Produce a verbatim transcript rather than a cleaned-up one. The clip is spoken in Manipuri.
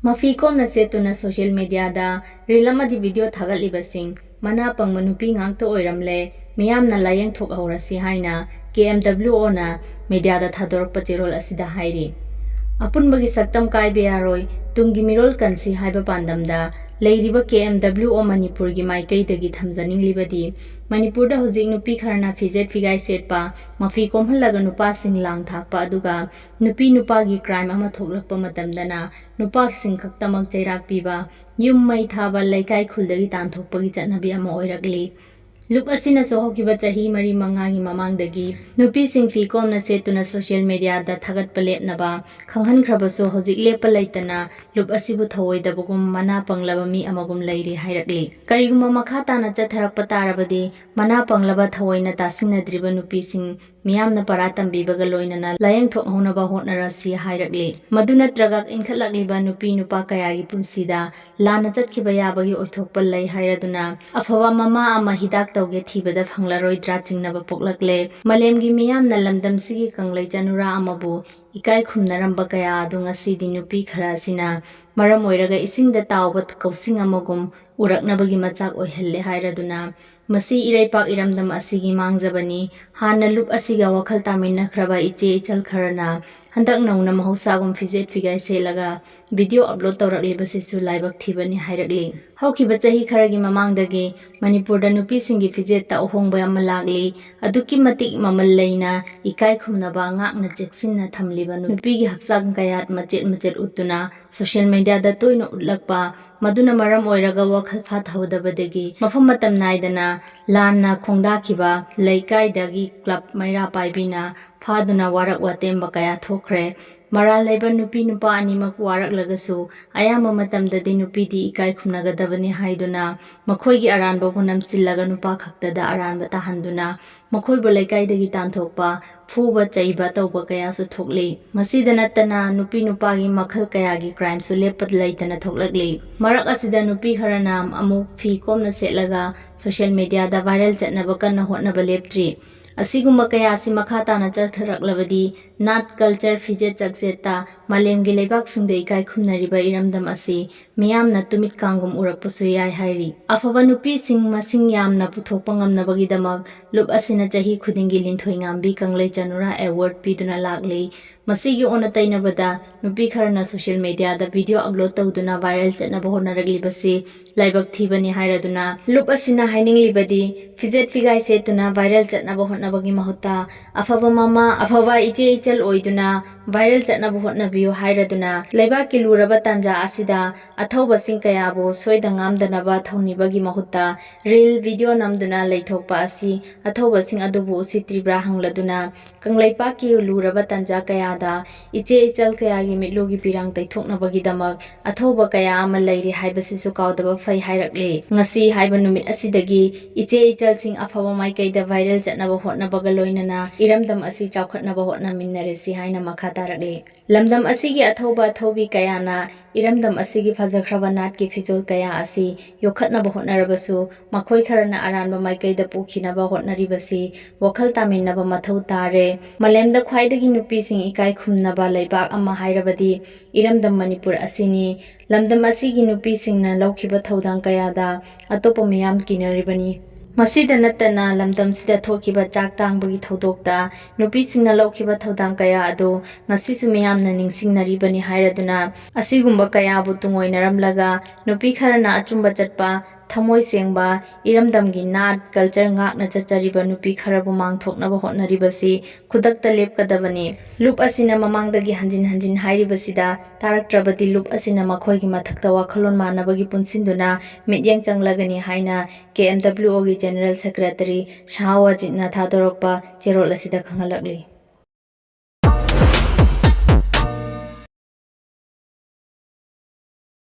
ꯃꯐꯤ ꯀꯣꯝꯅ ꯁꯦꯠꯇꯨꯅ social mediaꯗ reel ꯑꯃꯗꯤ video ꯊꯥꯒꯠꯂꯤꯕꯁꯤꯡ ꯃꯅꯥ ꯄꯪꯕ ꯅꯨꯄꯤ ꯉꯥꯛꯇ ꯑꯣꯏꯔꯝꯂꯦ, ꯃꯤꯌꯥꯝꯅ ꯂꯥꯏꯌꯦꯡꯊꯣꯛꯍꯧꯔꯁꯤ ꯍꯥꯏꯅ K M W Oꯅ mediaꯗ ꯊꯥꯗꯣꯔꯛꯄ ꯆꯦꯔꯣꯜ ꯑꯁꯤꯗ ꯍꯥꯏꯔꯤ꯫ ꯑꯄꯨꯟꯕꯒꯤ ꯁꯛꯇꯝ ꯀꯥꯏꯕ ꯌꯥꯔꯣꯏ, ꯇꯨꯡꯒꯤ ꯃꯤꯔꯣꯜ ꯀꯟꯁꯤ ꯍꯥꯏꯕ ꯄꯥꯟꯗꯝꯗ ꯂꯩꯔꯤꯕ K M W O ꯃꯅꯤꯄꯨꯔꯒꯤ ꯃꯥꯏꯀꯩꯗꯒꯤ ꯊꯝꯖꯅꯤꯡꯂꯤꯕꯗꯤ, ꯃꯅꯤꯄꯨꯔꯗ ꯍꯧꯖꯤꯛ ꯅꯨꯄꯤ ꯈꯔꯅ ꯐꯤꯖꯦꯠ ꯐꯤꯒꯥꯏ ꯁꯦꯠꯄ, ꯃꯐꯤ ꯀꯣꯝꯍꯜꯂꯒ ꯅꯨꯄꯥꯁꯤꯡ ꯂꯥꯡ ꯊꯥꯛꯄ, ꯑꯗꯨꯒ ꯅꯨꯄꯤ ꯅꯨꯄꯥꯒꯤ crime ꯑꯃ ꯊꯣꯛꯂꯛꯄ ꯃꯇꯝꯗꯅ ꯅꯨꯄꯥꯁꯤꯡ ꯈꯛꯇꯃꯛ ꯆꯩꯔꯥꯛ ꯄꯤꯕ, ꯌꯨꯝ ꯃꯩ ꯊꯥꯕ, ꯂꯩꯀꯥꯏ ꯈꯨꯜꯗꯒꯤ ꯇꯥꯟꯊꯣꯛꯄꯒꯤ ꯆꯠꯅꯕꯤ ꯑꯃ ꯑꯣꯏꯔꯛꯂꯤ꯫ ꯂꯨꯞ ꯑꯁꯤꯅꯁꯨ ꯍꯧꯈꯤꯕ ꯆꯍꯤ ꯃꯔꯤ ꯃꯉꯥꯒꯤ ꯃꯃꯥꯡꯗꯒꯤ ꯅꯨꯄꯤꯁꯤꯡ ꯐꯤ ꯀꯣꯝꯅ ꯁꯦꯠꯇꯨꯅ social mediaꯗ ꯊꯥꯒꯠꯄ ꯂꯦꯞꯅꯕ ꯈꯪꯍꯟꯈ꯭ꯔꯕꯁꯨ, ꯍꯧꯖꯤꯛ ꯂꯦꯞꯄ ꯂꯩꯇꯅ ꯂꯨꯞ ꯑꯁꯤꯕꯨ ꯊꯧꯑꯣꯏꯗꯕꯒꯨꯝ, ꯃꯅꯥ ꯄꯪꯂꯕ ꯃꯤ ꯑꯃꯒꯨꯝ ꯂꯩꯔꯤ ꯍꯥꯏꯔꯛꯂꯤ꯫ ꯀꯔꯤꯒꯨꯝꯕ ꯃꯈꯥ ꯇꯥꯅ ꯆꯠꯊꯔꯛꯄ ꯇꯥꯔꯕꯗꯤ, ꯃꯅꯥ ꯄꯪꯂꯕ ꯊꯑꯣꯏꯅ ꯇꯥꯁꯤꯟꯅꯗ꯭ꯔꯤꯕ ꯅꯨꯄꯤꯁꯤꯡ ꯃꯤꯌꯥꯝꯅ ꯄꯔꯥ ꯇꯝꯕꯤꯕꯒ ꯂꯣꯏꯅꯅ ꯂꯥꯏꯌꯦꯡꯊꯣꯛꯍꯧꯅꯕ ꯍꯣꯠꯅꯔꯁꯤ ꯍꯥꯏꯔꯛꯂꯤ꯫ ꯃꯗꯨ ꯅꯠꯇ꯭ꯔꯒ ꯏꯟꯈꯠꯂꯛꯂꯤꯕ ꯅꯨꯄꯤ ꯅꯨꯄꯥ ꯀꯌꯥꯒꯤ ꯄꯨꯟꯁꯤꯗ ꯂꯥꯟꯅ ꯆꯠꯈꯤꯕ ꯌꯥꯕꯒꯤ ꯑꯣꯏꯊꯣꯛꯄ ꯂꯩ ꯍꯥꯏꯔꯗꯨꯅ, ꯑꯐꯕ ꯃꯃꯥ ꯑꯃ ꯍꯤꯗꯥꯛ ꯇꯧꯒꯦ ꯊꯤꯕꯗ ꯐꯪꯂꯔꯣꯏꯗ꯭ꯔꯥ ꯆꯤꯡꯅꯕ ꯄꯣꯛꯂꯛꯂꯦ꯫ ꯃꯥꯂꯦꯝꯒꯤ ꯃꯤꯌꯥꯝꯅ ꯂꯝꯗꯝꯁꯤꯒꯤ ꯀꯪꯂꯩ ꯆꯅꯨꯔꯥ ꯑꯃꯕꯨ ꯏꯀꯥꯏ ꯈꯨꯝꯅꯔꯝꯕ ꯀꯌꯥ ꯑꯗꯨ ꯉꯁꯤꯗꯤ ꯅꯨꯄꯤ ꯈꯔ ꯑꯁꯤꯅ ꯃꯔꯝ ꯑꯣꯏꯔꯒ ꯏꯁꯤꯡꯗ ꯇꯥꯎꯕ ꯀꯧꯁꯤꯡ ꯑꯃꯒꯨꯝ ꯎꯔꯛꯅꯕꯒꯤ ꯃꯆꯥꯛ ꯑꯣꯏꯍꯜꯂꯦ ꯍꯥꯏꯔꯗꯨꯅ, ꯃꯁꯤ ꯏꯔꯩꯄꯥꯛ ꯏꯔꯝꯗꯝ ꯑꯁꯤꯒꯤ ꯃꯥꯡꯖꯕꯅꯤ꯫ ꯍꯥꯟꯅ ꯂꯨꯞ ꯑꯁꯤꯒ ꯋꯥꯈꯜ ꯇꯥꯃꯤꯟꯅꯈ꯭ꯔꯕ ꯏꯆꯦ ꯏꯆꯜ ꯈꯔꯅ ꯍꯟꯗꯛ ꯅꯧꯅ ꯃꯍꯧꯁꯥꯒꯨꯝ ꯐꯤꯖꯦꯠ ꯐꯤꯒꯥꯏ ꯁꯦꯠꯂꯒ video upload ꯇꯧꯔꯛꯂꯤꯕꯁꯤꯁꯨ ꯂꯥꯏꯕꯛ ꯊꯤꯕꯅꯤ ꯍꯥꯏꯔꯛꯂꯤ꯫ ꯍꯧꯈꯤꯕ ꯆꯍꯤ ꯈꯔꯒꯤ ꯃꯃꯥꯡꯗꯒꯤ ꯃꯅꯤꯄꯨꯔꯗ ꯅꯨꯄꯤꯁꯤꯡꯒꯤ ꯐꯤꯖꯦꯠꯇ ꯑꯍꯣꯡꯕ ꯑꯃ ꯂꯥꯛꯂꯤ꯫ ꯑꯗꯨꯛꯀꯤ ꯃꯇꯤꯛ ꯃꯃꯜ ꯂꯩꯅ ꯏꯀꯥꯏ ꯈꯨꯝꯅꯕ ꯉꯥꯛꯅ ꯆꯦꯛꯁꯤꯟꯅ ꯊꯝꯂꯤꯕ ꯅꯨꯄꯤꯒꯤ ꯍꯛꯆꯥꯡ ꯀꯌꯥꯠ ꯃꯆꯦꯠ ꯃꯆꯦꯠ ꯎꯠꯇꯨꯅ social mediaꯗ ꯇꯣꯏꯅ ꯎꯠꯂꯛꯄ, ꯃꯗꯨꯅ ꯃꯔꯝ ꯑꯣꯏꯔꯒ ꯋꯥꯈꯜ ꯐꯥꯊꯍꯧꯗꯕꯗꯒꯤ ꯃꯐꯝ ꯃꯇꯝ ꯅꯥꯏꯗꯅ ꯂꯥꯟꯅ ꯈꯣꯡꯗꯥꯈꯤꯕ ꯂꯩꯀꯥꯏꯗꯒꯤ club ꯃꯩꯔꯥ ꯄꯥꯏꯕꯤꯅ ꯐꯥꯗꯨꯅ ꯋꯥꯔꯛ ꯋꯥꯇꯦꯝꯕ ꯀꯌꯥ ꯊꯣꯛꯈ꯭ꯔꯦ꯫ ꯃꯔꯥꯜ ꯂꯩꯕ ꯅꯨꯄꯤ ꯅꯨꯄꯥ ꯑꯅꯤꯃꯛ ꯋꯥꯔꯛꯂꯒꯁꯨ, ꯑꯌꯥꯝꯕ ꯃꯇꯝꯗꯗꯤ ꯅꯨꯄꯤꯗꯤ ꯏꯀꯥꯏ ꯈꯨꯝꯅꯒꯗꯕꯅꯤ ꯍꯥꯏꯗꯨꯅ, ꯃꯈꯣꯏꯒꯤ ꯑꯔꯥꯟꯕꯕꯨ ꯅꯝꯁꯤꯜꯂꯒ ꯅꯨꯄꯥ ꯈꯛꯇꯗ ꯑꯔꯥꯟꯕ ꯇꯥꯍꯟꯗꯨꯅ, ꯃꯈꯣꯏꯕꯨ ꯂꯩꯀꯥꯏꯗꯒꯤ ꯇꯥꯟꯊꯣꯛꯄ, ꯐꯨꯕ ꯆꯩꯕ ꯇꯧꯕ ꯀꯌꯥꯁꯨ ꯊꯣꯛꯂꯤ꯫ ꯃꯁꯤꯗ ꯅꯠꯇꯅ ꯅꯨꯄꯤ ꯅꯨꯄꯥꯒꯤ ꯃꯈꯜ ꯀꯌꯥꯒꯤ crimeꯁꯨ ꯂꯦꯞꯄ ꯂꯩꯇꯅ ꯊꯣꯛꯂꯛꯂꯤ꯫ ꯃꯔꯛ ꯑꯁꯤꯗ ꯅꯨꯄꯤ ꯈꯔꯅ ꯑꯃꯨꯛ ꯐꯤ ꯀꯣꯝꯅ ꯁꯦꯠꯂꯒ social mediaꯗ viral ꯆꯠꯅꯕ ꯀꯟꯅ ꯍꯣꯠꯅꯕ ꯂꯦꯞꯇ꯭ꯔꯤ꯫ ꯑꯁꯤꯒꯨꯝꯕ ꯀꯌꯥ ꯑꯁꯤ ꯃꯈꯥ ꯇꯥꯅ ꯆꯠꯊꯔꯛꯂꯕꯗꯤ ꯅꯥꯠ, ꯀꯜꯆꯔ, ꯐꯤꯖꯦꯠ ꯆꯥꯛꯆꯦꯠꯇ ꯃꯥꯂꯦꯝꯒꯤ ꯂꯩꯕꯥꯛꯁꯤꯡꯗ ꯏꯀꯥꯏ ꯈꯨꯝꯅꯔꯤꯕ ꯏꯔꯝꯗꯝ ꯑꯁꯤ ꯃꯤꯌꯥꯝꯅ ꯇꯨꯃꯤꯠ ꯀꯥꯡꯒꯨꯝ ꯎꯔꯛꯄꯁꯨ ꯌꯥꯏ ꯍꯥꯏꯔꯤ꯫ ꯑꯐꯕ ꯅꯨꯄꯤꯁꯤꯡ ꯃꯁꯤꯡ ꯌꯥꯝꯅ ꯄꯨꯊꯣꯛꯄ ꯉꯝꯅꯕꯒꯤꯗꯃꯛ ꯂꯨꯞ ꯑꯁꯤꯅ ꯆꯍꯤ ꯈꯨꯗꯤꯡꯒꯤ ꯂꯤꯟꯊꯣꯏ ꯉꯥꯝꯕꯤ ꯀꯪꯂꯩ ꯆꯅꯨꯔꯥ ꯑꯦꯋꯥꯔꯗ ꯄꯤꯗꯨꯅ ꯂꯥꯛꯂꯤ꯫ ꯃꯁꯤꯒꯤ ꯑꯣꯟꯅ ꯇꯩꯅꯕꯗ ꯅꯨꯄꯤ ꯈꯔꯅ ꯁꯣꯁꯤꯌꯦꯜ ꯃꯦꯗꯤꯌꯥꯗ ꯚꯤꯗꯤꯑꯣ ꯑꯞꯂꯣꯗ ꯇꯧꯗꯨꯅ ꯚꯥꯏꯔꯦꯜ ꯆꯠꯅꯕ ꯍꯣꯠꯅꯔꯛꯂꯤꯕꯁꯤ ꯂꯥꯏꯕꯛ ꯊꯤꯕꯅꯤ ꯍꯥꯏꯔꯗꯨꯅ ꯂꯨꯞ ꯑꯁꯤꯅ ꯍꯥꯏꯅꯤꯡꯂꯤꯕꯗꯤ ꯐꯤꯖꯦꯠ ꯐꯤꯒꯥꯏ ꯁꯦꯠꯇꯨꯅ ꯚꯥꯏꯔꯦꯜ ꯆꯠꯅꯕ ꯍꯣꯠꯅꯕꯒꯤ ꯃꯍꯨꯠꯇ ꯑꯐꯕ ꯃꯃꯥ, ꯑꯐꯕ ꯏꯆꯦ ꯏꯆꯜ ꯑꯣꯏꯗꯨꯅ ꯚꯥꯏꯔꯦꯜ ꯆꯠꯅꯕ ꯍꯣꯠꯅꯕꯤꯌꯨ ꯍꯥꯏꯔꯗꯨꯅ ꯂꯩꯕꯥꯛꯀꯤ ꯂꯨꯔꯕ ꯇꯥꯟꯖꯥ ꯑꯁꯤꯗ ꯑꯊꯧꯕꯁꯤꯡ ꯀꯌꯥꯕꯨ ꯁꯣꯏꯗ ꯉꯥꯝꯗꯅꯕ ꯊꯧꯅꯤꯕꯒꯤ ꯃꯍꯨꯠꯇ ꯔꯤꯜ ꯚꯤꯗꯤꯑꯣ ꯅꯝꯗꯨꯅ ꯂꯩꯊꯣꯛꯄ ꯑꯁꯤ ꯑꯊꯧꯕꯁꯤꯡ ꯑꯗꯨꯕꯨ ꯎꯁꯤꯠꯇ꯭ꯔꯤꯕ꯭ꯔꯥ ꯍꯪꯂꯗꯨꯅ ꯀꯪꯂꯩꯄꯥꯛꯀꯤ ꯂꯨꯔꯕ ꯇꯥꯟꯖꯥ ꯀꯌꯥꯗ ꯏꯆꯦ ꯏꯆꯜ ꯀꯌꯥꯒꯤ ꯃꯤꯠꯂꯨꯒꯤ ꯄꯤꯔꯥꯡ ꯇꯩꯊꯣꯛꯅꯕꯒꯤꯗꯃꯛ ꯑꯊꯧꯕ ꯀꯌꯥ ꯑꯃ ꯂꯩꯔꯤ ꯍꯥꯏꯕꯁꯤꯁꯨ ꯀꯥꯎꯗꯕ ꯐꯩ ꯍꯥꯏꯔꯛꯂꯤ꯫ ꯉꯁꯤ ꯍꯥꯏꯕ ꯅꯨꯃꯤꯠ ꯑꯁꯤꯗꯒꯤ ꯏꯆꯦ ꯏꯆꯜꯁꯤꯡ ꯑꯐꯕ ꯃꯥꯏꯀꯩꯗ ꯚꯥꯏꯔꯦꯜ ꯆꯠꯅꯕ ꯍꯣꯠꯅꯕꯒ ꯂꯣꯏꯅꯅ ꯏꯔꯝꯗꯝ ꯑꯁꯤ ꯆꯥꯎꯈꯠꯅꯕ ꯍꯣꯠꯅꯃꯤꯟꯅꯔꯁꯤ ꯍꯥꯏꯅ ꯃꯈꯥ ꯇꯥꯔꯛꯂꯤ꯫ ꯂꯝꯗꯝ ꯑꯁꯤꯒꯤ ꯑꯊꯧꯕ ꯑꯊꯧꯕꯤ ꯀꯌꯥꯅ ꯏꯔꯝꯗꯝ ꯑꯁꯤꯒꯤ ꯐꯖꯈ꯭ꯔꯕ ꯅꯥꯠꯀꯤ ꯐꯤꯖꯣꯜ ꯀꯌꯥ ꯑꯁꯤ ꯌꯣꯛꯈꯠꯅꯕ ꯍꯣꯠꯅꯔꯕꯁꯨ, ꯃꯈꯣꯏ ꯈꯔꯅ ꯑꯔꯥꯟꯕ ꯃꯥꯏꯀꯩꯗ ꯄꯨꯈꯤꯅꯕ ꯍꯣꯠꯅꯔꯤꯕꯁꯤ ꯋꯥꯈꯜ ꯇꯥꯃꯤꯟꯅꯕ ꯃꯊꯧ ꯇꯥꯔꯦ꯫ ꯃꯥꯂꯦꯝꯗ ꯈ꯭ꯋꯥꯏꯗꯒꯤ ꯅꯨꯄꯤꯁꯤꯡ ꯏꯀꯥꯏ ꯈꯨꯝꯅꯕ ꯂꯩꯕꯥꯛ ꯑꯃ ꯍꯥꯏꯔꯕꯗꯤ ꯏꯔꯝꯗꯝ ꯃꯅꯤꯄꯨꯔ ꯑꯁꯤꯅꯤ꯫ ꯂꯝꯗꯝ ꯑꯁꯤꯒꯤ ꯅꯨꯄꯤꯁꯤꯡꯅ ꯂꯧꯈꯤꯕ ꯊꯧꯗꯥꯡ ꯀꯌꯥꯗ ꯑꯇꯣꯞꯄ ꯃꯤꯌꯥꯝ ꯀꯤꯅꯔꯤꯕꯅꯤ꯫ ꯃꯁꯤꯗ ꯅꯠꯇꯅ ꯂꯝꯗꯝꯁꯤꯗ ꯊꯣꯛꯈꯤꯕ ꯆꯥꯛ ꯇꯥꯡꯕꯒꯤ ꯊꯧꯗꯣꯛꯇ ꯅꯨꯄꯤꯁꯤꯡꯅ ꯂꯧꯈꯤꯕ ꯊꯧꯗꯥꯡ ꯀꯌꯥ ꯑꯗꯨ ꯉꯁꯤꯁꯨ ꯃꯤꯌꯥꯝꯅ ꯅꯤꯡꯁꯤꯡꯅꯔꯤꯕꯅꯤ ꯍꯥꯏꯔꯗꯨꯅ ꯑꯁꯤꯒꯨꯝꯕ ꯀꯌꯥꯕꯨ ꯇꯨꯡꯑꯣꯏꯅꯔꯝꯂꯒ ꯅꯨꯄꯤ ꯈꯔꯅ ꯑꯆꯨꯝꯕ ꯆꯠꯄ, ꯊꯃꯣꯏ ꯁꯦꯡꯕ, ꯏꯔꯝꯗꯝꯒꯤ ꯅꯥꯠ, ꯀꯜꯆꯔ ꯉꯥꯛꯅ ꯆꯠꯆꯔꯤꯕ ꯅꯨꯄꯤ ꯈꯔꯕꯨ ꯃꯥꯡꯊꯣꯛꯅꯕ ꯍꯣꯠꯅꯔꯤꯕꯁꯤ ꯈꯨꯗꯛꯇ ꯂꯦꯞꯀꯗꯕꯅꯤ꯫ ꯂꯨꯞ ꯑꯁꯤꯅ ꯃꯃꯥꯡꯗꯒꯤ ꯍꯟꯖꯤꯟ ꯍꯟꯖꯤꯟ ꯍꯥꯏꯔꯤꯕꯁꯤꯗ ꯇꯥꯔꯛꯇ꯭ꯔꯕꯗꯤ ꯂꯨꯞ ꯑꯁꯤꯅ ꯃꯈꯣꯏꯒꯤ ꯃꯊꯛꯇ ꯋꯥꯈꯜꯂꯣꯟ ꯃꯥꯟꯅꯕꯒꯤ ꯄꯨꯟꯁꯤꯟꯗꯨꯅ ꯃꯤꯠꯌꯦꯡ ꯆꯪꯂꯒꯅꯤ ꯍꯥꯏꯅ ꯀꯦ ꯑꯦꯝ ꯗꯕ꯭ꯂꯤꯎ ꯑꯣꯒꯤ ꯖꯦꯅꯔꯦꯜ ꯁꯦꯀ꯭ꯔꯦꯇꯔꯤ ꯁꯍꯥ ꯋꯥꯖꯤꯠꯅ ꯊꯥꯗꯣꯔꯛꯄ ꯆꯦꯔꯣꯜ ꯑꯁꯤꯗ ꯈꯪꯍꯜꯂꯛꯂꯤ꯫